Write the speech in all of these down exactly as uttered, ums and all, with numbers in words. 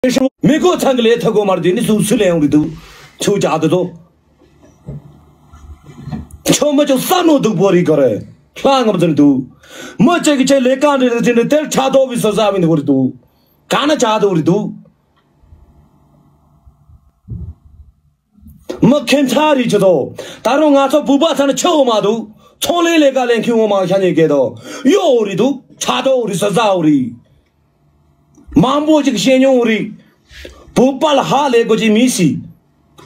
མི་གོ་ཚང་གི་ལས་ཐུབ་གོ་མ་རེད། དེ་ནི་སུ་སུ་ལས་ཡོང་གི་འདུག་ཁྱོད་ཅག་དེ་ཚོ། ཁྱོད་མི་ཆོག་ས་ནོ་སྡུག་པོ་རིག་གི་རེད། ལྷ་ངམ་ཙམ་འདུག་མི་གཅིག་གིས་ཁྱེད་ལས་ཀ་འདྲ་འདྲ་འདྲ་དེར་ཕྲག་དོག་གི་སོ་ས་བིན་འདུག་རེད་འདུག་ག་ན་ཅག་དེ་རེད་འདུག་མི་ཁྱིམ་ཚང་རེད་ཆུ་ཚོ། ད་རུང་ང་ཚོ་བོད་པ་ཚང་ནི་ཆུ་འོ་མ་འདུག་ཚོང་ལས་ལས་ཀ་ལས་མཁན་འོ་མ་ཤ་ཉེ་གེ་དོ། གཡོ་འོ་རེད་འདུག་ཕྲག་དོག་འོ་རེད། སོ་ས་འོ་རེད། མང་པོ་ཅིག་བཤད་མྱོང་རེད། བོད་པ་ལ་ཧ་ལས་དགོས་ཀྱི་མི་སྲིད།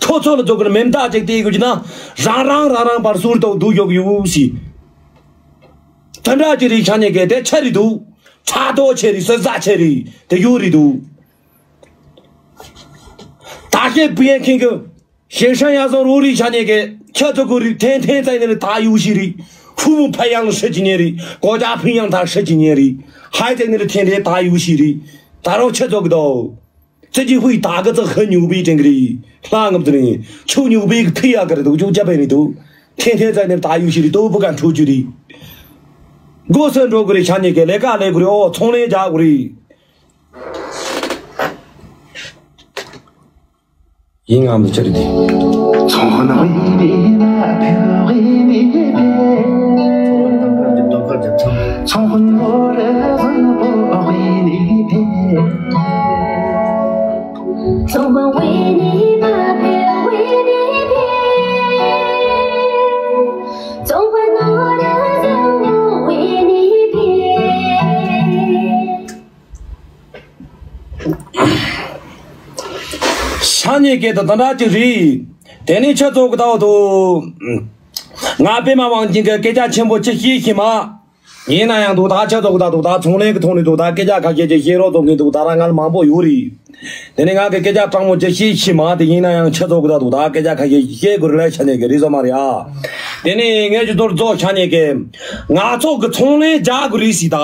ཁོ་ཚོ་ལ་ཚོགས་ཀྱི་མེ་མདའ་ཅིག་སྟེར་དགོས་ཀྱི་ན། རང་རང་རང་རང་བར་ཟུར་དུ་སྡུག་ཡོག་ཡོད་སྲིད། དེ་འདྲ་ཅིག་རེད། ཤ་ཉེ་གེ་དེ་ཆ་རེད་འདུག་ཕྲག་དོག་ཆེ་རེད། སོ་ས་ཆེ་རེད། དེ་ཡོད་རེད་འདུག་ད་ཤེད་པུ་ཡན་མཁན་གྱི་ཞེ་ཧྲན་ཡ་སོང་རོ་རི་ཤ་ཉེ་གེ་ཁྱེད་ཚོ་གོ་རི་ཐེན་ཐེན་ཙེ་ནི་རི་ད་ཡུ་ཤི་རི། ཧུ་མུ་ཕ་ཡང་ཧྲི་ཅི་ཉེ་རི། གོ་ཅ་ཕི་ཡང་ད་ཧྲི་ཅི་ཉེ་རི། ཧའི་ཙེ་ནི་རི་ཐེན་ཐེན་ད་ཡུ་ཤི་རི། ད་རོ་ཁྱེད་ཚོ་གི་དོ། ཙི་ཅི་ཧུའི་ད་གི་ཙི་ཧི་ཉུ་བི་ཅན་གི་རི། ལྷ་ངབ་ཙི་ནི་ཆུ་ཉུ་བི་གི་ཐི་ཡ་གི་རི་དུ་ཅུ་ཅ་པེ་ནི་དུ། ཐེན་ཐེན་ཙེ་ནི་ད་ཡུ་ཤི་རི་དོ་བུ་ག་འཕྲུ་ཅུ་རི། གོ་སོན་འགྲོ་གི་རི་ཤ་ཉེ་གེ་ལས་ཀ་ལས་གི་རི། ཨོ་ཚོང་ལས་རྒྱག་གི་རི། ཡིན་ངམ་ཆ་རེད་དེ། ཤ་ཉེ་གེ་དང་དེ་འདྲ་ཅིག་རེད། དེ་ནས་ཁྱེད་ཚོ་གི་ལྟ་བུ་དུ། ང་པད་མ་དབང་ཆེན་གྱི་སྐད་ཆ་ཆེན་པོ་ཅི་བཤད་ཤེས་མ། ཡིན་ན་ཡང་འདུག་ད་ཁྱེད་ཚོ་གི་ད་འདུག་ད་ཚོང་ལས་ཀྱི་ཐོག་ནས་འདུག་ད་སྐད་ཆ་ཁ་ཤས་ཅིག་བཤད་རོགས་ཚོགས་མཁན་འདུག་ད་ར་ང་ལ་མང་པོ་ཡོད་རེད། དེ་ནས་ང་གི་སྐད་ཆ་དྲང་མོ་ཅི་བཤད་ཤེས་མ། དེ་ཡིན་ན་ཡང་ཁྱེད་ཚོ་གི་ད་འདུག་ད་སྐད་ཆ་ཁ་ཤས་བཤད་དགོས་རེད་ལ། ཤ་ཉེ་གེ་རེད་སོ་མ་རེད་ཨ། དེ་ནས་ངས་ཀྱི་དོར་རྫོགས་ཤ་ཉེ་གེ། ང་ཚོ་གི་ཚོང་ལས་རྒྱག་དགོས་རེད་ཟེར་ད།